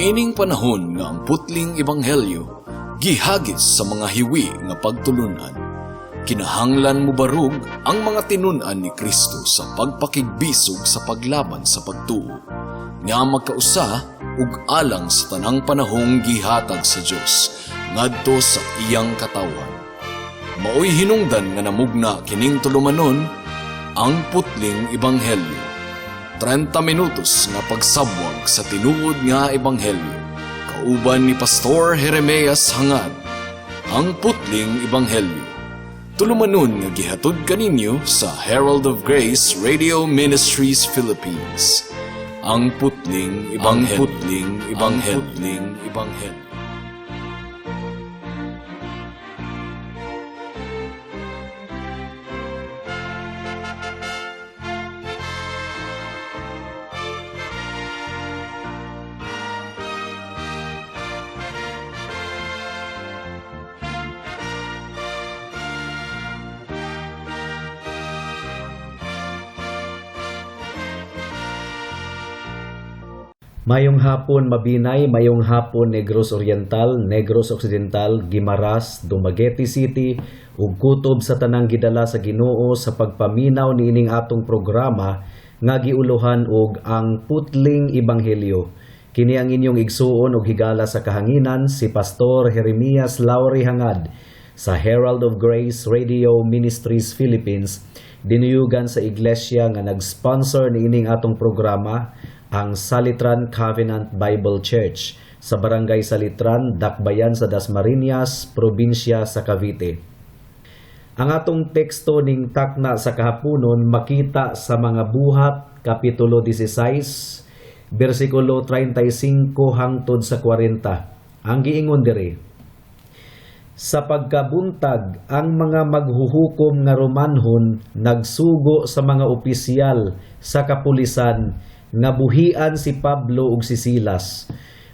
Niining panahon nga ang putling ebanghelyo gihagis sa mga hiwi nga pagtulunan. Kinahanglan mobarug ang mga tinun-an ni Kristo sa pagpakigbisog sa paglaban sa pagtuo nga magkausa ug alang sa tanang panahong gihatag sa Dios ngadto sa iyang katawhan. Maoy hinungdan nga namugna kining tulumanon, Ang Putling Ebanghelyo. 30 minutos nga pagsabwag sa tinuod nga ebanghelyo. Kauban ni Pastor Jeremias Hangad. Ang Putling Ebanghelyo. Tulumanon nga gihatod kaninyo sa Herald of Grace Radio Ministries Philippines. Ang Putling Ebanghelyo. Ang Putling Ebanghelyo. Ang Putling Ebanghelyo. Mayong hapon, Mabinay, mayong hapon, Negros Oriental, Negros Occidental, Guimaras, Dumaguete City ug kutob sa tanang gidala sa Ginoo sa pagpaminaw niining atong programa nga giuluhan og Ang Putling Ebanghelyo. Kini ang inyong igsuon og higala sa kahanginan, si Pastor Jeremias Lauri Hangad sa Herald of Grace Radio Ministries Philippines, dinuyugan sa iglesia nga nag-sponsor niining atong programa, ang Salitran Covenant Bible Church sa Barangay Salitran, Dakbayan sa Dasmariñas, probinsya sa Cavite. Ang atong teksto ning takna sa kahaponon makita sa Mga Buhat, Kapitulo 16, bersikulo 35 hangtod sa 40. Ang giingon diri: Sa pagkabuntag, ang mga maghuhukom nga Romanhon nagsugo sa mga opisyal sa kapulisan nga buhian si Pablo ug si Silas.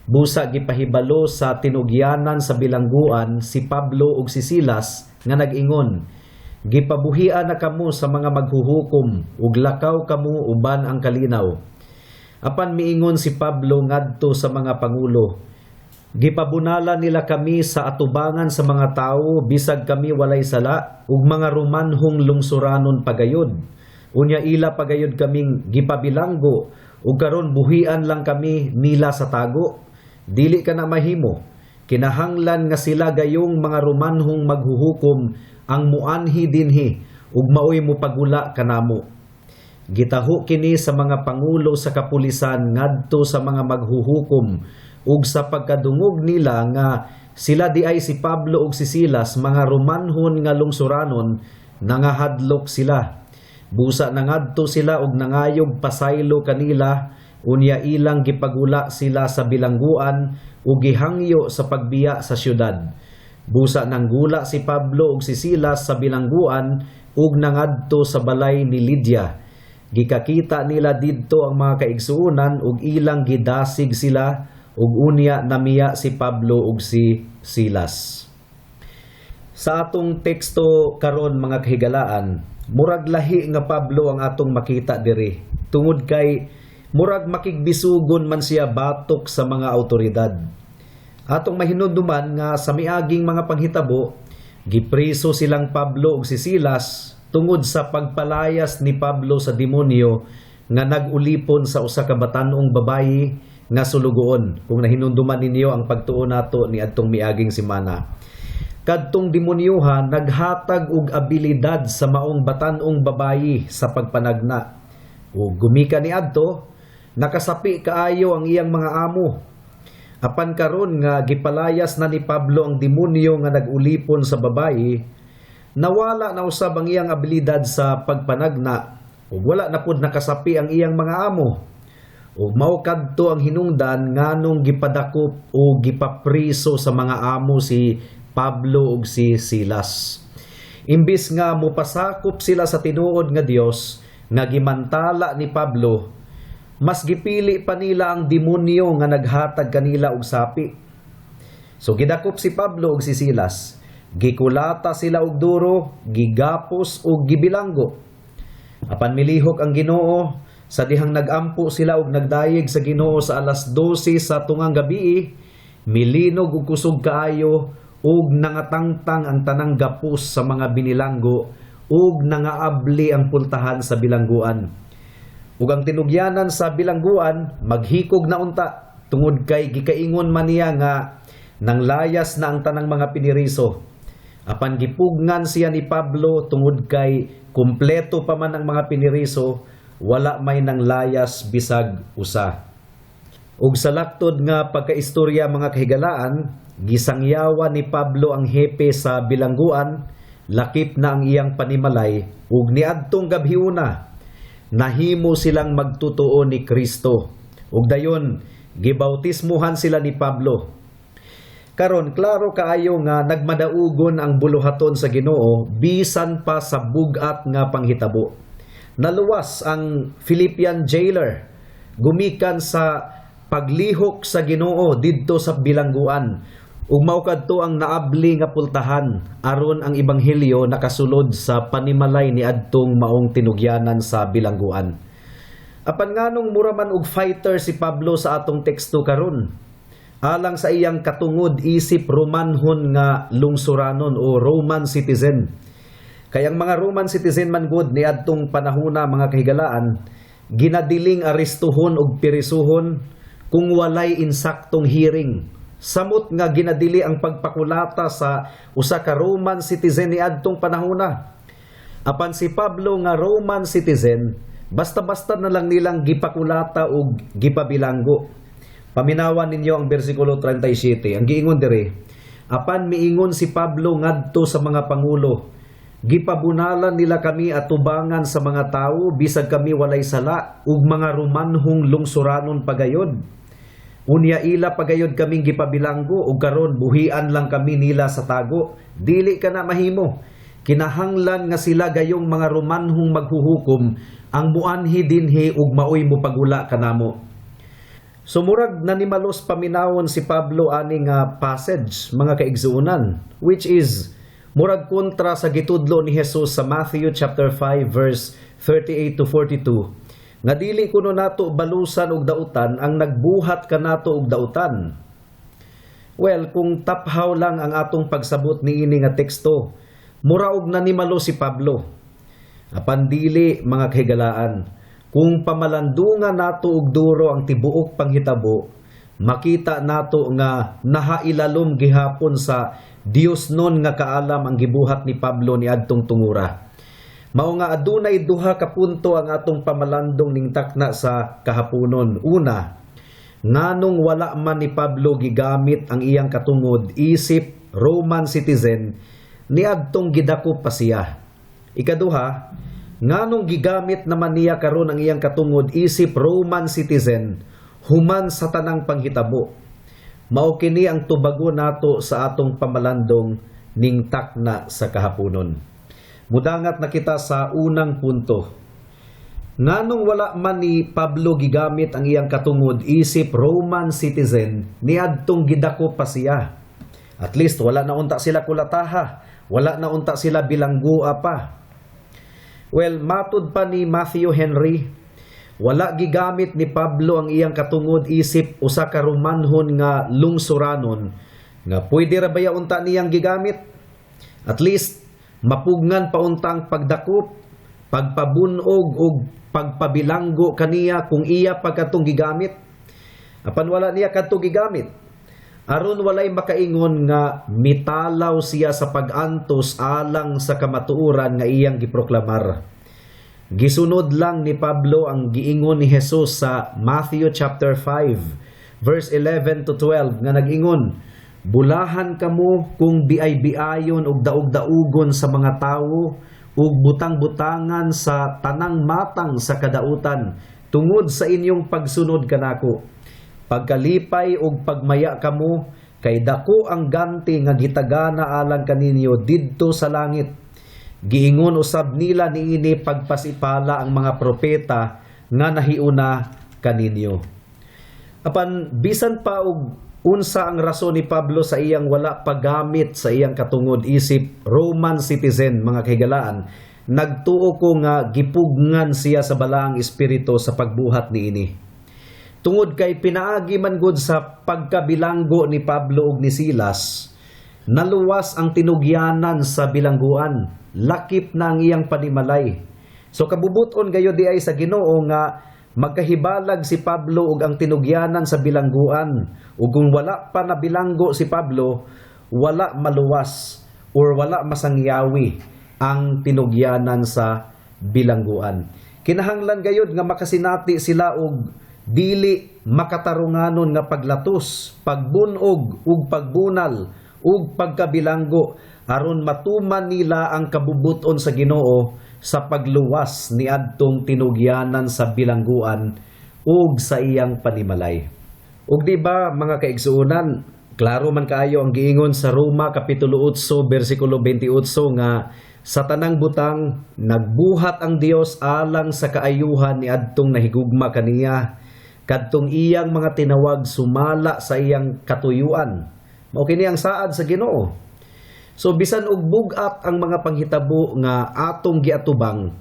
Busa gipahibalo sa tinugyanan sa bilangguan si Pablo ug si Silas nga nag-ingon, "Gipabuhian na kamo sa mga maghuhukom ug lakaw kamo uban ang kalinaw." Apan miingon si Pablo ngadto sa mga pangulo, "Gipabunala nila kami sa atubangan sa mga tawo bisag kami walay sala ug mga Romanhong lungsuranon pagayod. Unya ila pagayod kaming gipabilanggo ug karon buhian lang kami nila sa tago. Dili ka na mahimo. Kinahanglan nga sila gayong mga Romanhong maghuhukom ang muanhi dinhi ug maoy mopagula kanamo." Gitaho kini sa mga pangulo sa kapulisan ngadto sa mga maghuhukom, ug sa pagkadungog nila nga sila di ay si Pablo ug si Silas mga Romanhon nga lungsuranon, nangahadlok sila. Busa nangadto sila og nangayog pasaylo kanila, unya ilang gipagula sila sa bilangguan ug gihangyo sa pagbiya sa syudad. Busa nanggula si Pablo ug si Silas sa bilangguan ug nangadto sa balay ni Lydia. Gikakita nila didto ang mga kaigsuonan ug ilang gidasig sila, ug unya namiya si Pablo ug si Silas. Sa atong teksto karon, mga kahigalaan, murag lahi nga Pablo ang atong makita diri tungod kay murag makigbisugon man siya batok sa mga autoridad. Atong mahinumduman nga sa miaging mga panghitabo, gipriso silang Pablo ug si Silas tungod sa pagpalayas ni Pablo sa demonyo nga nag-ulipon sa usa ka batan-ong babayi nga sulugoon. Kung nahinumduman ninyo ang pagtuo nato ni adtong miaging semana. Kadtong demonyoha naghatag og abilidad sa maong batan-ong babayi sa pagpanagna. Ug gumika ni adto, nakasapi kaayo ang iyang mga amo. Apan karon nga gipalayas na ni Pablo ang demonyo nga nag-ulipon sa babayi, nawala na usab ang iyang abilidad sa pagpanagna ug wala na pud nakasapi ang iyang mga amo. Ug mao kadto ang hinungdan nganong gipadakop o gipapriso sa mga amo si Pablo ug si Silas. Imbis nga mopasakop sila sa tinuod nga Dios nga gimantala ni Pablo, mas gipili pa nila ang demonyo nga naghatag kanila og sapi. So gidakop si Pablo ug si Silas, gikulata sila og duro, gigapos ug gibilanggo. Apan milihok ang Ginoo Sa dihang nagampo sila og nagdayeg sa Ginoo sa alas 12 sa tungang gabii, milinog og kusog kaayo ug nangatangtang ang tanang gapos sa mga binilanggo ug nangaabli ang pultahan sa bilangguan. Ug ang tinugyanan sa bilangguan maghikog na unta tungod kay gikaingon man niya nga nanglayas na ang tanang mga piniriso. Apan gipugnan siya ni Pablo tungod kay kumpleto pa man ang mga piniriso, wala may nanglayas bisag usa. Ug sa laktod nga pagkaistorya, mga kahigalaan, gisangyawan ni Pablo ang hepe sa bilangguan, lakip na ang iyang panimalay, ug niadtong gabhiuna nahimo silang magtotoo ni Kristo. Ug dayon gibautismuhan sila ni Pablo. Karon, klaro kaayo nga nagmadaugon ang buluhaton sa Ginoo bisan pa sa bugat nga panghitabo. Naluwas ang Philippian jailer gumikan sa paglihok sa Ginoo didto sa bilangguan, ug mao kadto ang naabli nga pultahan aron ang ebanghelyo nakasulod sa panimalay ni adtong maong tinugyanan sa bilangguan. Apan nganong mura man og fighter si Pablo sa atong teksto karon? Alang sa iyang katungod isip Romanhon nga lungsuranon o Roman citizen. Kay ang mga Roman citizen man gud niadtong panahona, mga kahigalaan, ginadiling arestuhon og pirisuhon kung walay insaktong hearing. Samot nga ginadili ang pagpakulata sa usa ka Roman citizen niadtong panahona. Apan si Pablo nga Roman citizen, basta-basta na lang nilang gipakulata og gipabilanggo. Paminawan ninyo ang bersikulo 37. Ang giingon dire, "Apan miingon si Pablo ngadto sa mga pangulo, 'Gipabunalan nila kami atubangan sa mga tawo bisag kami walay sala ug mga Romanhong lungsuranon pagayod. Unya ila pagayod kaming gipabilanggo ug karon buhian lang kami nila sa tago. Dili kana mahimo. Kinahanglan nga sila gayong mga Romanhong maghuhukom ang muanhi dinhi ug maoy mopagula kanamo.'" So murag nanimalos paminawon si Pablo ani nga passage, mga kaigsuonan, which is murag kontra sa gitudlo ni Jesus sa Matthew chapter 5 verse 38 to 42 nga dili kuno nato balusan og dautan ang nagbuhat kanato og dautan. Well, kung taphaw lang ang atong pagsabot niini nga teksto, mura og nanimalo si Pablo. Apan dili, mga kahigalaan. Kung pamalandungan nato og duro ang tibuok panghitabo, makita nato nga nahailalom gihapon sa Dios nun nga kaalam ang gibuhat ni Pablo ni adtong tungura. Mao nga adunay duha ka punto ang atong pamalandong ning takna sa kahaponon. Una, nganong wala man ni Pablo gigamit ang iyang katungod isip Roman citizen niadtong gidakop pa siya? Ikaduha, nganong gigamit naman niya karon ang iyang katungod isip Roman citizen human sa tanang panghitabo? Mao kini ang tubago nato sa atong pamalandong ning takna sa kahaponon. Mudangat na kita sa unang punto. Nganong wala man ni Pablo gigamit ang iyang katungod isip Roman citizen niadtong gidako pa siya? At least wala na unta sila kulataha, wala na unta sila bilanggua pa. Well, matud pa ni Matthew Henry, wala gigamit ni Pablo ang iyang katungod isip usa ka Romanhon nga lungsuranon nga pwede ra baya unta niyang gigamit. At least mapugngan pa unta ang pagdakop, pagpabunog ug pagpabilanggo kaniya kung iya pa kadtong gigamit. Apan wala niya kadto gigamit. Aron walay makaingon nga mitalaw siya sa pag-antos alang sa kamatuoran nga iyang giproklamar. Gisunod lang ni Pablo ang giingon ni Jesus sa Matthew chapter 5 verse 11 to 12 nga nag-ingon, "Bulahan kamo kung biay-biayon ug daog-daugon sa mga tawo ug butang-butangan sa tanang matang sa kadautan tungod sa inyong pagsunod kanako. Pagkalipay ug pagmaya kamo kay dako ang ganti nga gitagana alang kaninyo didto sa langit. Giingon usab nila niini pagpasipala ang mga propeta nga nahiuna kaninyo." Apan bisan pa og unsa ang rason ni Pablo sa iyang wala paggamit sa iyang katungod isip Roman citizen, mga kahigalaan, Nagtuo ko nga gipugngan siya sa Balaang Espiritu sa pagbuhat niini. Tungod kay pinaagi man gud sa pagkabilanggo ni Pablo ug ni Silas, naluwas ang tinugyanan sa bilangguan, lakip na ang iyang panimalay. So kabubuton gayud diay sa Ginoo nga magkahibalag si Pablo ug ang tinugyanan sa bilangguan, ug kung wala pa nabilanggo si Pablo, wala maluwas or wala masangyawi ang tinugyanan sa bilangguan. Kinahanglan gayud nga makasinati sila og dili makatarunganon nga paglatos, pagbunog ug pagbunal ug pagkabilanggo aron matuman nila ang kabubuton sa Ginoo sa pagluwas niadtong tinugyanan sa bilangguan ug sa iyang panimalay. Ug di ba, mga kaigsuonan, klaro man kaayo ang giingon sa Roma kapitulo 8 bersikulo 28 nga sa tanang butang nagbuhat ang Dios alang sa kaayuhan niadtong nahigugma kaniya, kadtong iyang mga tinawag sumala sa iyang katuyuan? Mao kini ang saad sa Ginoo. So bisan og bug-at ang mga panghitabo nga atong giatubang,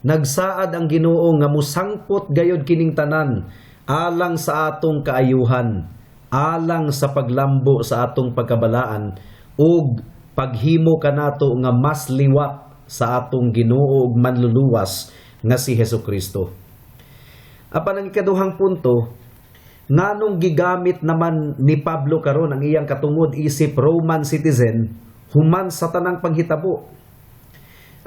nagsaad ang Ginoo nga musangpot gayod kining tanan alang sa atong kaayuhan, alang sa paglambo sa atong pagkabalaan ug paghimo kanato nga mas liwat sa atong Ginoo ug Manluluwas nga si Hesus Kristo. Apan ang ikaduhang punto, nganong gigamit naman ni Pablo karon ang iyang katungod isip Roman citizen human sa tanang panghitabo?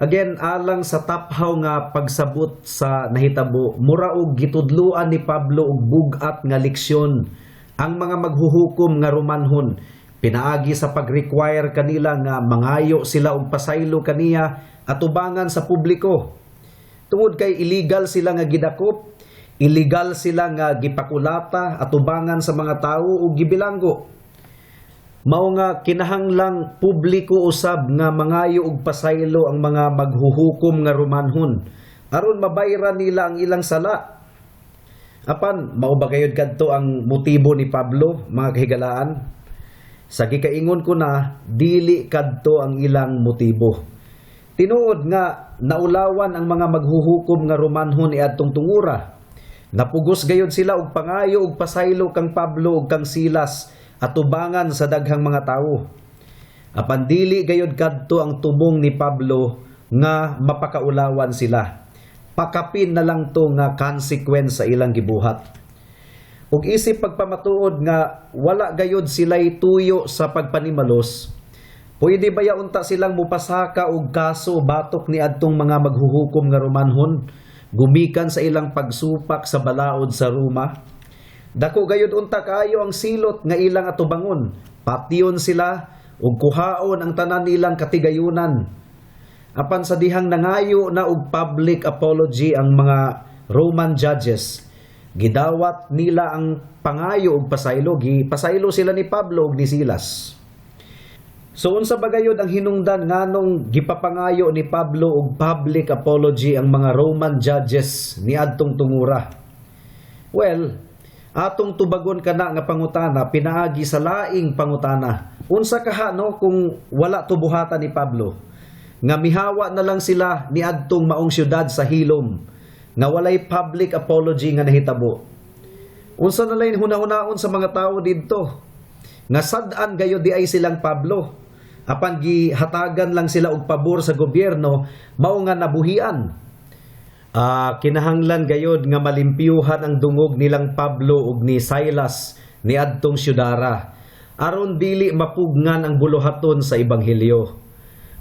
Again, alang sa taphaw nga pagsabot sa nahitabo, mura og gitudluan ni Pablo og bug-at nga leksyon ang mga maghuhukom nga Romanhon pinaagi sa pag-require kanila nga mangayo sila og pasaylo kaniya atubangan sa publiko. Tungod kay illegal sila nga gidakop, illegal sila nga gipakulata atubangan sa mga tawo ug gibilanggo. Mao nga kinahanglang publiko usab nga mangayo og pasaylo ang mga maghuhukom nga Romanhon aron mabayran nila ang ilang sala. Apan mao ba gayud kadto ang motibo ni Pablo, mga kahigalaan? Sa gikaingon ko na, dili kadto ang ilang motibo. Tinuod nga naulawan ang mga maghuhukom nga Romanhon niadtong tungura. Napugos gayud sila og pangayo og pasaylo kang Pablo ug kang Silas atubangan sa daghang mga tawo. Apan dili gayud kadto ang tumong ni Pablo nga mapakaulawan sila. Pakapin na lang to nga consequence sa ilang gibuhat. Ug isip pagpamatuod nga wala gayud sila'y tuyo sa pagpanimalos, pwede ba ya unta silang mupasaka og kaso batok ni adtong mga maghuhukom nga Romanhon gumikan sa ilang pagsupak sa balaod sa Roma? Dako gayud unta kaayo ang silot nga ilang atubangon. Patyon sila ug kuhaon ang tanan nilang katigayunan. Apan sa dihang nangayo na og public apology ang mga Roman judges, gidawat nila ang pangayo og pasaylo, gipasaylo sila ni Pablo ug ni Silas. So unsa ba gayud ang hinungdan nganong gipapangayo ni Pablo og public apology ang mga Roman judges niadtong tungura? Well, atong tubagon kana nga pangutana pinaagi sa laing pangutana. Unsa kaha no kung wala to buhatan ni Pablo? Nga mihawa na lang sila niadtong maong syudad sa hilom nga walay public apology nga nahitabo. Unsa na lang hunahunaon sa mga tawo didto? Nga sad-an gayud diay silang Pablo. Apan gihatagan lang sila og pabor sa gobyerno, mao nga nabuhian. Kinahanglan gayod nga malimpyuhan ang dungog nilang Pablo ug ni Silas niadtong syudara aron dili mapugngan ang buluhaton sa ebanghelyo.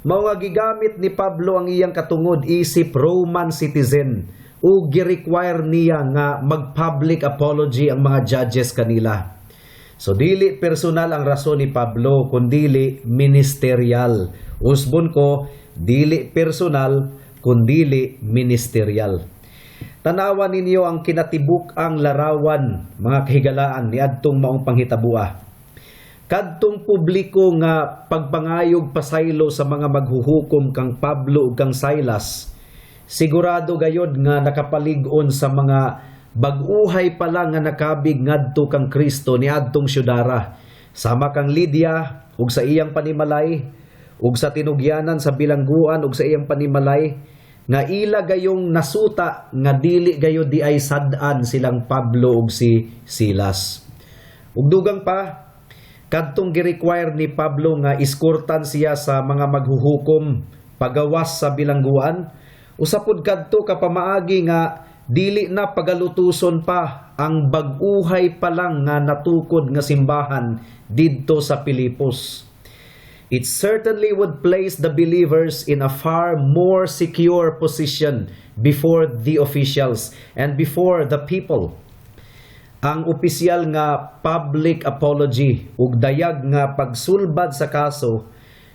Mao nga gigamit ni Pablo ang iyang katungod isip Roman citizen ug gi-require niya nga mag-public apology ang mga judges kanila. So dili personal ang rason ni Pablo kundili ministerial. Usbon ko, dili personal kundili ministerial. Tanawa ninyo ang kinatibuk-ang larawan, mga kahigalaan, niadtong maong panghitabua. Kadtong publiko nga pagpangayog pasaylo sa mga maghuhukom kang Pablo ug kang Silas, sigurado gayod nga nakapalig-on sa mga bag-uhay pa lang nga nakabig ngadto kang Kristo niadtong syudara. Sama kang Lydia ug sa iyang panimalay, ug sa tinugyanan sa bilangguan ug sa iyang panimalay. nga ila gayong nasuta nga dili gayud diay sad-an silang Pablo ug si Silas. Ug dugang pa, kadtong gi-require ni Pablo nga iskortan siya sa mga maghuhukom pagawas sa bilangguan, usa pud kadto ka pamaagi nga dili na pagalutuson pa ang bag-uhay pa lang nga natukod nga simbahan didto sa Pilipos. It certainly would place the believers in a far more secure position before the officials and before the people. Ang opisyal nga public apology ug dayag nga pagsulbad sa kaso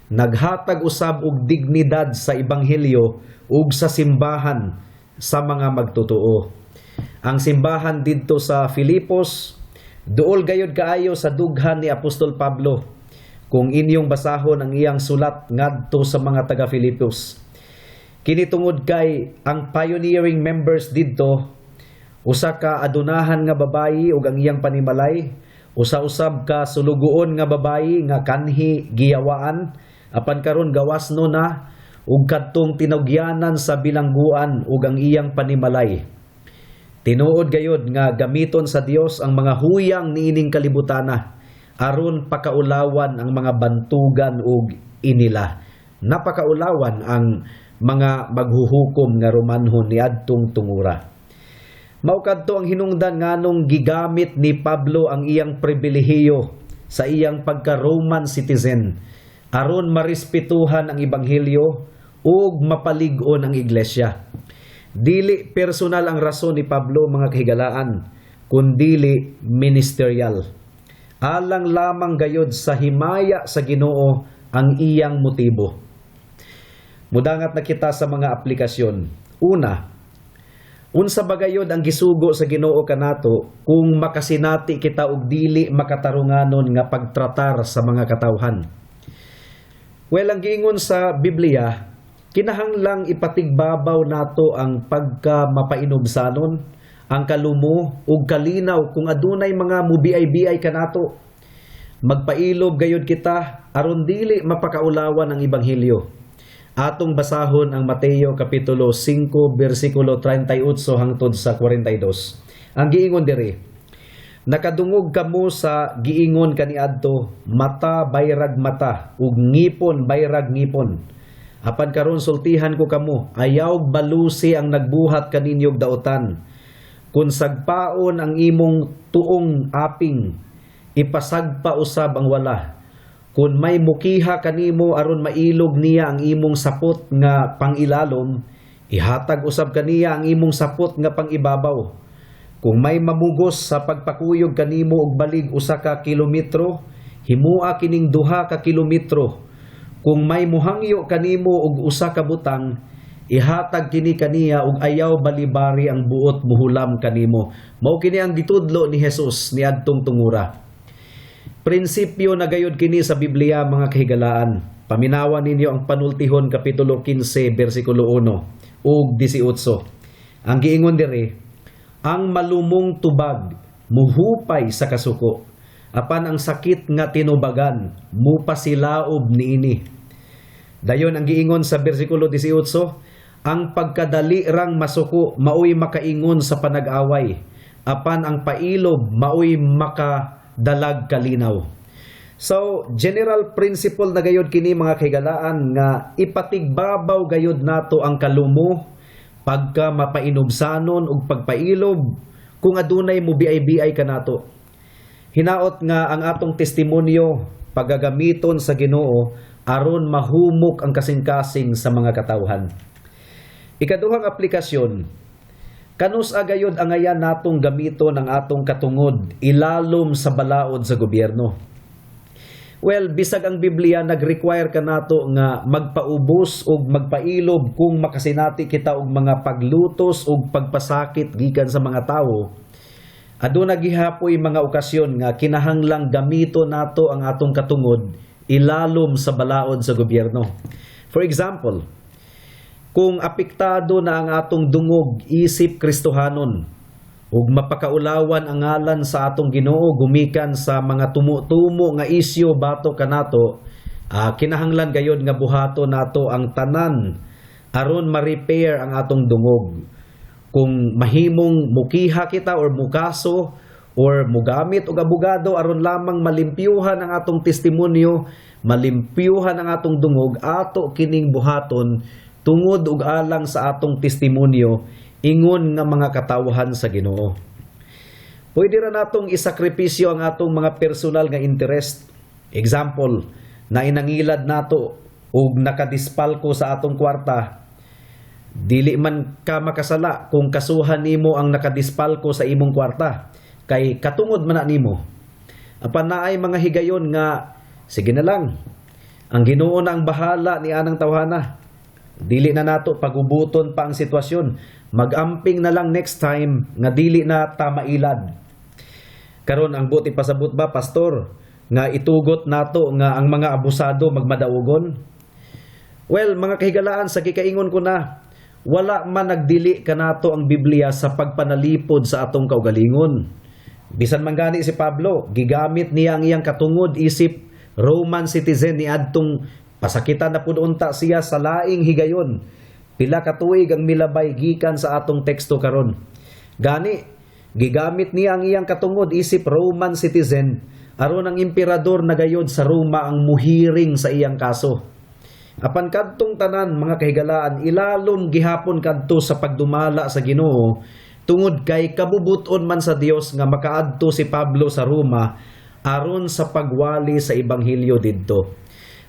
naghatag usab og dignidad sa ebanghelyo ug sa simbahan sa mga magtotoo. Ang simbahan didto sa Filipos duol gayud kaayo sa dughan ni Apostol Pablo kung inyong basahon ang iyang sulat ngadto sa mga taga Filipos. Kini tungod kay ang pioneering members didto, usa ka adunahan nga babayi ug ang iyang panimalay, usa-usab ka sulugoon nga babayi nga kanhi giyawaan apan karon gawas no na, ug kadtong tinugyanan sa bilangguan ug ang iyang panimalay. Tinuod gayud nga gamiton sa Dios ang mga huyang niining kalibutana aron pakaulawan ang mga bantugan ug inila. Napakaulawan ang mga maghuhukom nga Romanhon niadtong tungura. Mao kadto ang hinungdan nganong gigamit ni Pablo ang iyang pribilehiyo sa iyang pagka-Roman citizen aron marespetuhan ang ebanghelyo ug mapalig-on ang iglesia. Dili personal ang rason ni Pablo, mga kahigalaan, kundili ministerial. Alang lamang gayod sa himaya sa Ginoo ang iyang motibo. Mudangat na kita sa mga aplikasyon. Una, unsa ba gayod ang gisugo sa Ginoo kanato kung makasinati kita og dili makatarunganon nga pagtratar sa mga katawhan? Well, ang giingon sa Biblia, kinahanglang ipatigbabaw nato ang pagka mapainubsanon, ang kalumo ug kalinaw kung adunay mga mubiay-biay kanato. Magpailob gayud kita aron dili mapakaulawan ang ebanghelyo. Atong basahon ang Mateo kapitulo 5 bersikulo 38 hangtod sa 42. Ang giingon diri: "Nakadungog kamo sa giingon kaniadto, mata bayrag mata ug ngipon bayrag ngipon. Apan karon sultihan ko kamo, ayaw balusi ang nagbuhat kaninyog daotan. Kung sagpaon ang imong tuong aping, ipasagpa usab ang wala. Kung may mukiha kanimo aron mailog niya ang imong sapot nga pangilalom, ihatag usab kaniya ang imong sapot nga pangibabaw. Kung may mamugos sa pagpakuyog kanimo og balig 1 ka kilometro, himua kining 2 ka kilometro. Kung may muhangyo kanimo og usa ka butang, ihatag kini kaniya ug ayaw balibari ang buot muhulam kanimo." Mao kini ang gitudlo ni Jesus niadtong tungura. Prinsipyo na gayud kini sa Biblia, mga kahigalaan. Paminawan ninyo ang Panultihon kapitulo 15 bersikulo 1 ug 18. Ang giingon diri, "Ang malumong tubag muhupay sa kasuko, apan ang sakit nga tinubagan mupasilaob niini." Dayon ang giingon sa bersikulo 18, "Ang pagkadali rang masuko maoy makaingon sa panag-away, apan ang pailob maoy makadalag kalinaw." So, general principle na gayud kini, mga kahigalaan, nga ipatigbabaw gayud nato ang kalumo, pagka mapainubsanon ug pagpailob kung adunay mo biay-biay kanato. Hinaot nga ang atong testimonyo pagagamiton sa Ginoo aron mahumok ang kasing-kasing sa mga katawhan. Ikaduhang aplikasyon, kanus-a gayud angayan natong gamiton ang atong katungod ilalom sa balaod sa gobyerno? Well, bisag ang Biblia nag-require kanato nga magpaubos ug magpailob kung makasinati kita og mga paglutos ug pagpasakit gikan sa mga tawo, aduna gihapoy mga okasyon nga kinahanglang gamito nato ang atong katungod ilalom sa balaod sa gobyerno. For example, kung apektado na ang atong dungog isip Kristohanon ug mapakaulawan ang ngalan sa atong Ginoo gumikan sa mga tumo-tumo nga isyu batok kanato, kinahanglan gayod nga buhato nato ang tanan aron ma-repair ang atong dungog. Kung mahimong mukiha kita or mukaso or mugamit og abogado aron lamang malimpyuhan ang atong testimonyo, malimpyuhan ang atong dungog, ato kining buhaton tungod ug alang sa atong testimonyo ingon nga mga katawhan sa Ginoo. Pwede ra natong isakripisyo ang atong mga personal nga interest. Example, na inangilad nato ug nakadispalko sa atong kwarta, dili man ka makasala kung kasuhan nimo ang nakadispalko sa imong kwarta kay katungod man na nimo. Apan naay mga higayon nga sige na lang. Ang Ginoo na ang bahala ni anang tawhana. Dili na nato pagubuton pa ang sitwasyon. Magamping na lang next time nga dili na ta mailad. Karon, ang buot ipasabot ba, pastor, nga itugot nato nga ang mga abusado magmadaugon? Well, mga kahigalaan, sa gikaingon ko na, wala man nagdili kanato ang Biblia sa pagpanalipod sa atong kaugalingon. Bisan man gani si Pablo, gigamit niya ang iyang katungod isip Roman citizen ni adtong pasakitan na pud unta siya sa laing higayon. Pila ka tuig ang milabay gikan sa atong teksto karon. Gani, gigamit niya ang iyang katungod isip Roman citizen aron ang emperador na gayod sa Roma ang muhiring sa iyang kaso. Apan kadtong tanan, mga kahigalaan, ilalom gihapon kadto sa pagdumala sa Ginoo tungod kay kabubuton man sa Dios nga makaadto si Pablo sa Roma aron sa pagwali sa ebanghelyo didto.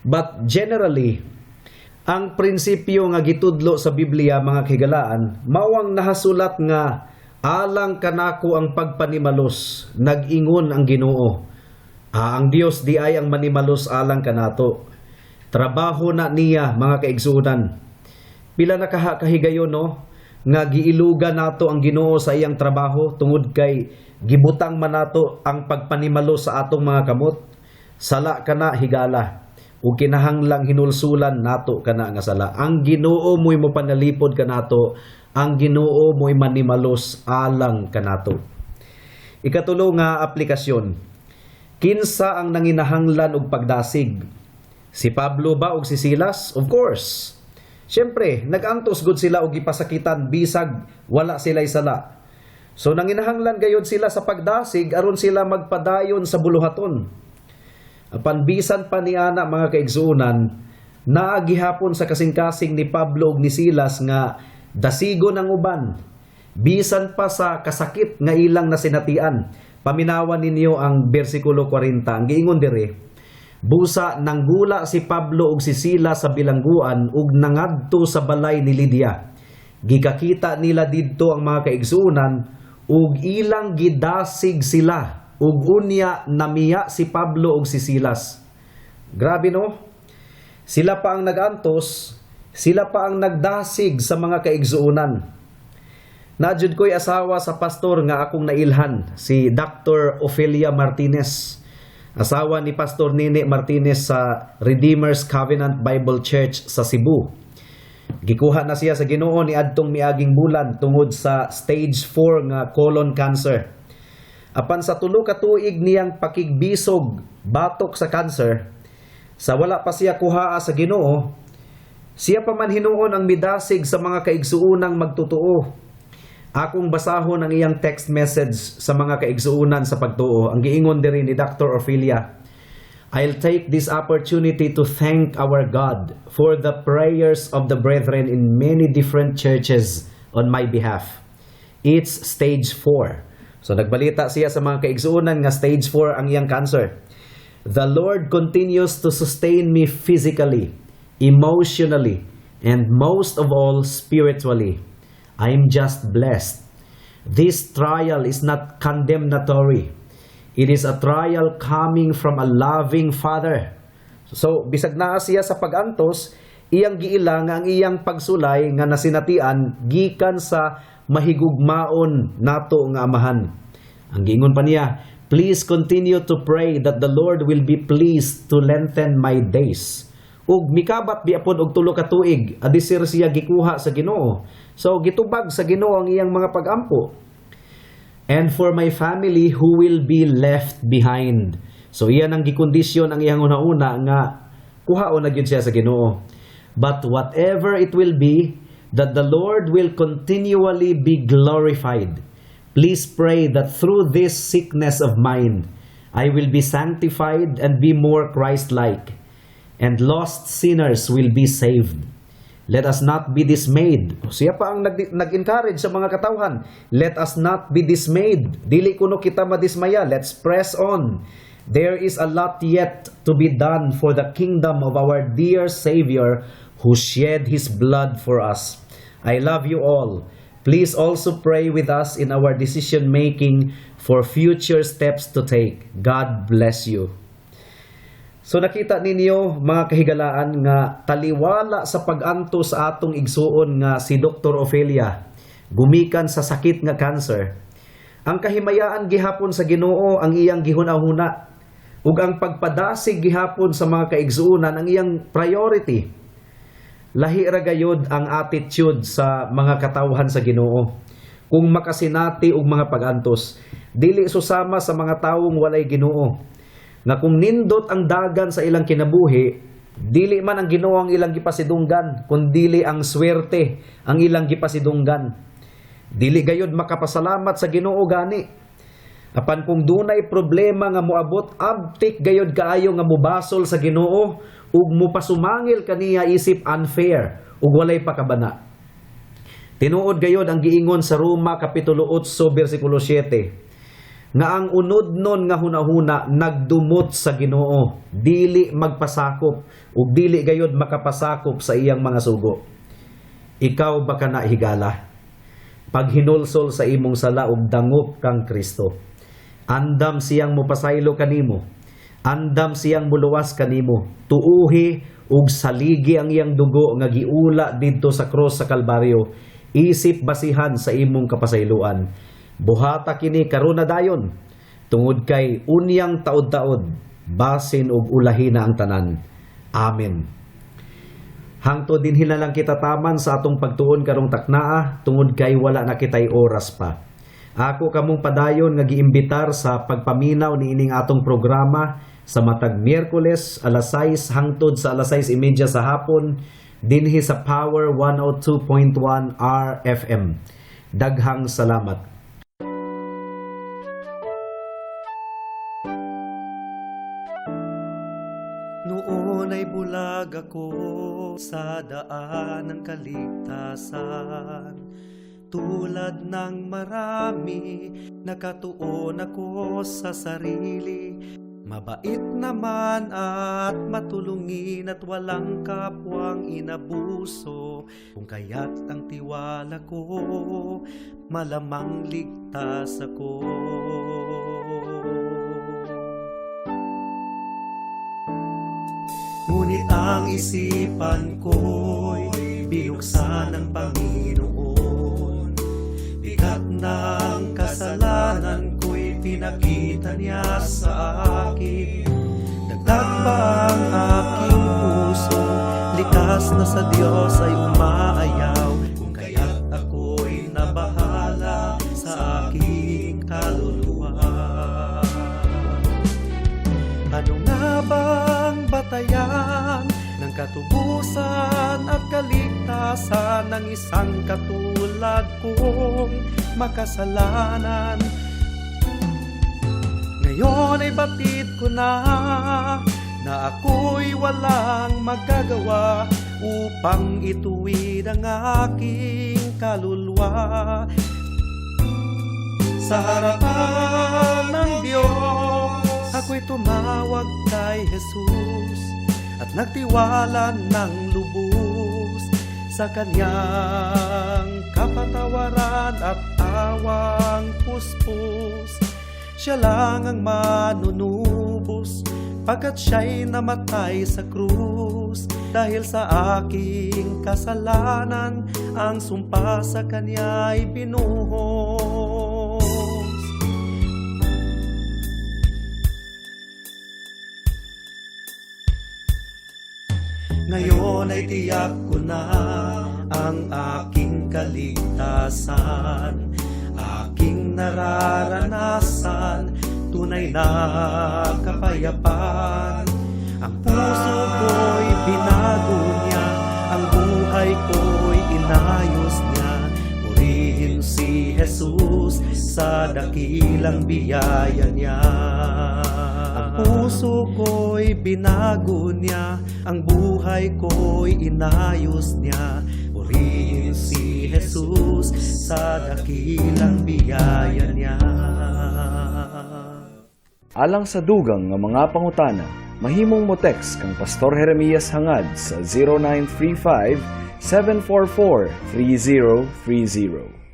But generally, ang prinsipyo nga gitudlo sa Biblia, mga kahigalaan, mao ang nahasulat nga "Alang kanako ang pagpanimalos, nag-ingon ang Ginoo." Ah, ang Dios diay ang manimalos alang kanato. Trabaho na niya, mga kaigsuonan. Pila na kahigayon, no, nga giilugan nato ang Ginoo sa iyang trabaho tungod kay gibutang man nato ang pagpanimalos sa atong mga kamot. Sala kana, higala, ug kinahanglang hinulsulan nato kana nga sala. Ang Ginoo mo'y mopanalipod kanato, ang Ginoo mo'y manimalos alang kanato. Ikatulo nga aplikasyon. Kinsa ang nanginahanglan og pagdasig? Si Pablo ba og si Silas? Of course. Siyempre, nag-antos gud sila og gipasakitan bisag wala sila sala. So nanginahanglan gayud sila sa pagdasig aron sila magpadayon sa buluhaton. Apan bisan pa niana, mga kaigsuonan, naa gihapon sa kasing-kasing ni Pablo ug ni Silas nga dasigon ang uban bisan pa sa kasakit nga ilang nasinatian. Paminawan ninyo ang bersikulo 40. Ang giingon dire, "Busa nanggula si Pablo ug si Silas sa bilangguan ug nangadto sa balay ni Lydia. Gikakita nila didto ang mga kaigsuonan ug ilang gidasig sila, ug unya namiya si Pablo ug si Silas." Grabe, no? Sila pa ang nagantos, sila pa ang nagdasig sa mga kaigsuonan. Naa jud ko'y asawa sa pastor nga akong nailhan, si Dr. Ophelia Martinez. Asawa ni Pastor Nene Martinez sa Redeemer's Covenant Bible Church sa Cebu. Gikuha na siya sa Ginoo ni adtong miaging bulan tungod sa stage 4 nga colon cancer. Apan sa 3 ka tuig niyang pakigbisog batok sa cancer, sa wala pa siya kuhaa sa Ginoo, siya pa man hinuon ang midasig sa mga kaigsuunang magtutuo. Akong basahon ang iyang text message sa mga kaigsuunan sa pagtuo. Ang giingon diri ni Dr. Ophelia, "I'll take this opportunity to thank our God for the prayers of the brethren in many different churches on my behalf. It's stage 4." So nagbalita siya sa mga kaigsuunan nga stage 4 ang iyang cancer. "The Lord continues to sustain me physically, emotionally, and most of all spiritually. I'm just blessed. This trial is not condemnatory. It is a trial coming from a loving Father." So, bisag naa siya sa pag-antos, iyang giila nga ang iyang pagsulay nga nasinatian gikan sa mahigugmaon nato nga Amahan. Ang giingon pa niya, "Please continue to pray that the Lord will be pleased to lengthen my days." Ug mikabat biya pod og 3 ka tuig adisir siya gikuha sa Ginoo. So gitubag sa Ginoo ang iyang mga pagampo. "And for my family who will be left behind." So iyan ang gikondisyon ang iyang una-una nga kuhaon na gyud siya sa Ginoo. But whatever it will be, that the Lord will continually be glorified. Please pray that through this sickness of mine, I will be sanctified and be more Christ-like, and lost sinners will be saved. Let us not be dismayed. Siya pa ang nag-encourage sa mga katawhan. Let us not be dismayed. Dili kuno kita madismaya. Let's press on. There is a lot yet to be done for the kingdom of our dear Savior who shed His blood for us. I love you all. Please also pray with us in our decision making for future steps to take. God bless you. So nakita ninyo, mga kahigalaan, nga taliwala sa pag-antos sa atong igsuon nga si Dr. Ophelia gumikan sa sakit nga cancer, ang kahimayaan gihapon sa Ginoo ang iyang gihuna-huna ug ang pagpadasig gihapon sa mga kaigsuonan ang iyang priority. Lahi ra gayud ang attitude sa mga katawhan sa Ginoo kung makasinati og mga pag-antos. Dili susama sa mga tawong walay Ginoo nga kung nindot ang dagan sa ilang kinabuhi, dili man ang Ginoo ang ilang gipasidunggan, kundili ang swerte ang ilang gipasidunggan. Dili gayud makapasalamat sa Ginoo gani. Apan kung dunay problema nga moabot, abtik gayud kaayo nga mobasol sa Ginoo ug mopasumangil kaniya isip unfair ug walay pakabana. Tinuod gayud ang giingon sa Roma kapitulo 8 bersikulo 7 nga ang unodnon nga hunahuna nagdumot sa Ginoo, dili magpasakop ug dili gayud makapasakop sa iyang mga sugo. Ikaw ba kana higala? Paghinulsol sa imong sala ug dangop kang Kristo. Andam siyang mopasaylo kanimo. Andam siyang muluwas kanimo. Tuuhi ug saligi ang iyang dugo nga giula didto sa cross sa Kalbaryo. Isip basihan sa imong kapasayloan. Buhata kini karon na dayon, tungod kay unyang taod-taod basin og ulahi na ang tanan. Amen. Hangtod dinhi na lang kita taman sa atong pagtuon karong taknaa, tungod kay wala na kitay oras pa. Ako kamong padayon nga giimbitar sa pagpaminaw niining atong programa sa matag Miyerkules alas 6 hangtod sa alas 6:30 sa hapon dinhi sa Power 102.1 RFM. Daghang salamat. Noon ay bulag ako sa daan ng kaligtasan. Tulad ng marami, nakatuon ako sa sarili. Mabait naman at matulungin at walang kapwang inabuso. Kung kaya't ang tiwala ko, malamang ligtas ako. Ngunit ang isipan ko'y binuksan ng Panginoon. Bigat ng kasalanan ko'y pinakita niya sa akin. Dagdag pa ang aking puso, likas na sa Diyos ay umaayaw. Kung kaya't ako'y nabahala sa aking kaluluwa. Ano nga bang batayan ng katubusan at kaligtasan ng isang katulad kong makasalanan? Ngayon ay batid ko na na ako'y walang magagawa upang ituwid ang aking kaluluwa. Sa harapan ng Diyos, ako'y tumawag kay Jesus at nagtiwala ng lubos sa kanyang kapatawaran at awang puspos. Siya lang ang manunubos, pagkat siya'y namatay sa krus. Dahil sa aking kasalanan, ang sumpa sa kanya'y binuhos. Ngayon ay tiyak ko na ang aking kaligtasan, aking nararanasan, tunay na kapayapaan. Ang puso ko'y binago niya at ko'y inayos niya. Purihin si Jesus sa dakilang biyaya niya. Ang puso ko'y binago niya, ang buhay ko'y inayos niya. Purihin si Jesus sa dakilang biyaya niya. Alang sa dugang nga mga pangutana, mahimong mo text kang Pastor Jeremias Hangad sa 0935 744 3030.